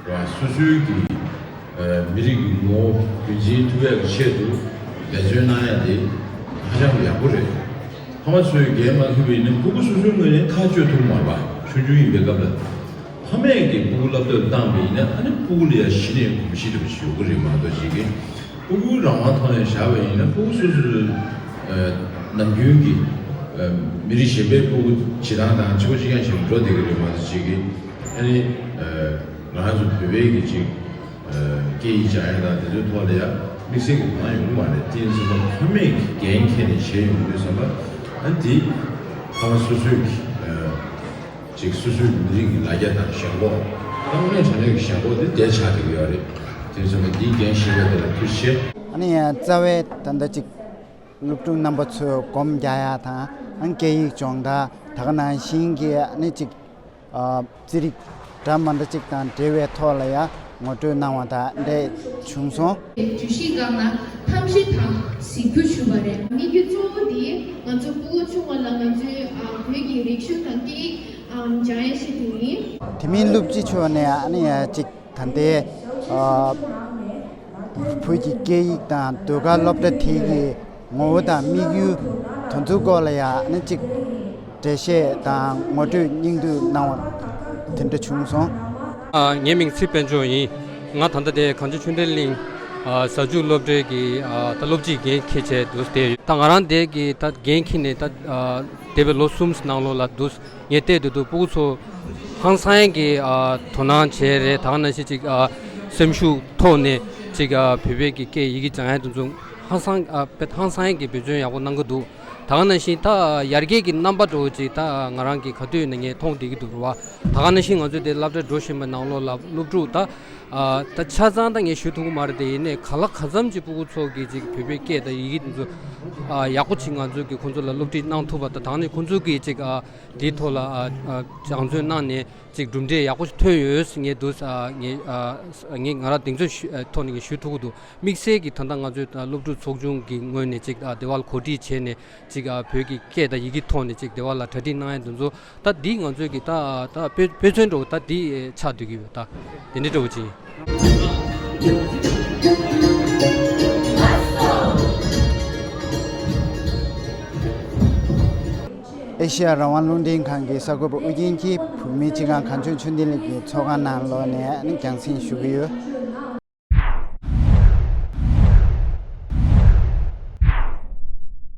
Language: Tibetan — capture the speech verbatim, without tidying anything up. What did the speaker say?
རེད་བ། སོ་སོའི་གི་ཨ་མི་རིགས་ཀྱི་ངོ་བོ་རྒྱུན་འཛིན་ཐུབ་ཡག་གི་ཆེད་དུ་འབད་བརྩོན་གནང་ཡ་དེ་ཧ་ཅང་ཡག་པོ་རེད། ཕ་མ་ཚོས་འགན་མ་འཁུར་བ་ཡིན་ན་ཕྲུ་གུ་སོ་སོའི་ངོས་ནས་ཐག་གཅོད་ཐུབ་མ་རེད་པ། ཆུང་ཆུང་ཡིན་པའི་སྐབས་ལ། ཕ་མས་ཀྱིས་ཕྲུ་གུ་སློབ་གྲྭར་བཏང་བ་ཡིན་ན་ཨ་ནི་ཕྲུ་གུ་ལ་ཡ་གཞི་ནས་གོམས་གཤིས་འདྲ་པོ་ཞིག་ཡོད་ཀྱི་རེད་མ་གཏོགས་ཅིག་གི། ཕྲུ་གུ་རང་དབང་ཐོག་ནས་བཞག་པ་ཡིན་ན་ཕྲུ་གུ་སོ་སོའི་ཨ་ནམ་རྒྱུན་གྱི་ཨ་མི་རིགས་གཞན་པའི་ཕྲུ་གུ་བྱེད་སྟངས་དང་གཅིག་པ་གཅིག་རྐྱང་ཞིག་འགྲོ་བསྡད་ཀྱི་རེད་མ་གཏོགས་ཅིག་གི། ཨ་ནི་ཨ་ང་རང་ཚོ་བོད་པའི་གི་ཅིག་ཨ་སྐད་ཡིག་སྦྱང་ཡ་དང་དེ་ཚོའི་ཐོག་ལ་ཡ་དམིགས་བསལ་གྱི་དོ་སྣང་ཡོང་གི་མ་རེད། དེ་ཡིན་ཙང་ཕ་མས་ཀྱི་འགན་འཁྱེར་ནས་བྱས་ཡོང་དུས་ཙམ་པ་ཨ་ནི་དེ་ཕ་མ་སོ་སོའི་གི་ཨ་ཅིག་སོ་སོའི་མི་རིགས་ཀྱི་ལ་རྒྱ་དང་ཞེན་ཁོག་དང་དངོས་གནས་དྲང་གནས་ཀྱི་ཞེན་ཁོག་དེ་དེ་ཆགས་བསྡད་ཀྱི་ཡོད་རེད། དེ་ཡིན་ཙང་འདིའི་འགན་བཞེས་པ་དེ་ལ་ཐུགས་རྗེ་ཆེ། ཨ་ནི་ཡང་རྩ་བའི་ད་ལྟ་ཅིག་སློབ་ཕྲུག་རྣམ་པ་ཚོས་སྒོམ་རྒྱག་ཡ་དང་ཨ་ནི་སྐད་ཡིག་སྦྱོང་བརྡར་ད་ག་ནང་བཞིན་གྱི་ཨ་ནི་ཅིག་ཨ་རྩིས་རིག་འདྲ་མི་འདྲ་ཅིག་དང་འབྲེལ་བའི་ཐོག་ལ་ཡང་ངོ་སྤྲོད་གནང་བ་དང་འབྲེལ་བྱུང་སོང་། བརྗོད་གཞི་སྒང་ལ་ཐབས་ཤེས་དང་གཟིགས་རྒྱུ་ཞུ་བ་རེད། དམིགས་ཡུལ་གཙོ་བོ་དེ་ང་ཚོ་ཕྲུ་གུ་ཆུང་བ་ལ་ང་ཚོའི་ཨ་བོད་ཀྱི་རིག་གཞུང་དང་སྐད་ཡིག་ཨ་སྦྱང་ཡ་ཞིག་དེ་ཡིན། དེ་མིན་སློབ་སྤྱི་མཆོག་ནས་ཨ་ནི་ཡ་གཅིག་ད་ལྟའི་ཨ་བོད་ཀྱི་སྐད་ཡིག་དང་ཟློས་གར་སློབ་གྲྭ་དེ་གི་ངོ་བོ་དང་དམིགས་ཡུལ་དེ་ཚོའི་སྐོར་ལ་ཡང་ཨ་ནི་གཅིག་འགྲེལ་བཤད་དང་ངོ་སྤྲོད་སྙིང་བསྡུས་གནང་བ་དེ་འདྲ་བྱུང་སོང་། ཨ། ངའི་མིང་ཚེ་དཔལ་འབྱོར་ཡིན། ང་ད་ལྟ་དེ་གངས་ལྗོངས་ཆོས་ལྡན་གླིང་། ཨ། གཟའ་མཇུག་སློབ་གྲྭའི་གི། ཨ། ད་སློབ་སྤྱིའི་འགན་འཁྱེར་བྱས་འདུག་བསྡད་ཡོད། ད་ང་རང་དེ་གི་ད་འགན་འཁྱེར་ནས་ད། ཨ། འདས་པའི་ལོ་གསུམ་ནང་ལོགས་ལ་འདུག་ངས་བལྟས་དུས་འདུག་ཕྲུ་གུ་ཚོ་ཧང་སང་གི། ཨ། དོ་སྣང་བྱས་རེད། ད་ག་ནང་བཞིན་ཅིག་ཨ། སེམས་ཤུགས་ཐོག་ནས་ཅིག་ཨ། བོད་པའི་གི་སྐད་ཡི་གེ་སྦྱང་ཡ་དེ་ཚོ་ཧང་སང་། ཨ། དཔེ་ཧང་སང་གི་འབད་བརྩོན་ཡག་པོ་གནང་གི་འདུག་ད་ག་ནང་བཞིན་ད་ཡར་རྒྱས་ཀྱི་རྣམ་པ་འདྲ་བོ་ཅིག་ད་ང་རང་གི་ག་དུས་ཡིན་ན་ངས་མཐོང་བསྡད་ཀྱི་འདུག་རེད་བ། ད་ག་ནང་བཞིན་ང་ཚོས་དེ་སློབ་གྲྭར་འགྲོ་བཞིན་པའི་ནང་ལོགས་ལ་སློབ་ཕྲུག་ད། ཨ། ད་ཆ་ཚང་ད་ངས་ཞུ་ཐུབ་ཀྱི་མ་རེད་དེ། ཡིན་ནའི་ག་ལ་ག་ཙམ་ཅིག་ཕྲུ་གུ་ཚོ་གིས་ཅིག་བོད་པའི་སྐད་དང་ཡི་གེ་དེ་ཚོ། ཨ། ཡག་པོ་ཅིག་ང་ཚོ་གིས་ཁོང་ཚོ་ལ་སློབ་ཁྲིད་གནང་ཐུབ་པ་དང་། ད་ནི་ཁོང་ཚོ་གིས་ཅིག་ཨ། དེའི་ཐོག་ལ། ཨ། ཨ། སྦྱང་བརྩོན་གནང་ནས་ཅིག་གྲུབ་འབྲས་ཡག་པོ་ཞིག་ཐོན་ཡོད་ཟེར་ངས་འདུག་ཨ། ངས། ཨ། ངས་ང་རང་གདེང་ཚོད་ཞུ། ཨ། ཐོག་ནས་ངས་ཞུ་ཐུབ་ཀྱི་འདུག་དམིགས་བསལ་གྱིས་ད་ལྟ་ང་ཚོའི་སློབ་ཕྲུག་ཚོགས་ཆུང་གི་ངོས་ནས་ཅིག་ཨ། སྡེ་བ་ལ་གོ་སྒྲིག་བྱས་ནས་ཅིག་ཨ། བོད་ཀྱི་སྐད་དང་ཡི་གེ་ཐོག་ནས་ཅིག་སྡེ་བ་ལ་གྲ་སྒྲིག་གནང་ཡ་དེ་ཚོ། ད་འདི་ང་ཚོའི་གི་ད་ད་དཔེ་དཔེ་མཚོན་འདྲ་བོ་ད་འདི་ཆགས་བསྡད་ཀྱི་ཡོད། ད་དེ་འདྲ་འདྲ་བོ་ཅིག་ཡིན། ཨེ་ཤེ་ཡ་རང་དབང་རླུང་འཕྲིན་ཁང་གི་གསར་འགོད་པ་ཨུ་རྒྱན་གྱིས་བོད་མིའི་སྤྱི་ཁང་གངས་ལྗོངས་ཆོས་ལྡན་གླིང་གི་ཚོགས་ཁང་ནང་ལོགས་ནས་རྒྱང་སྲིང་ཞུ་གི་ཡོད།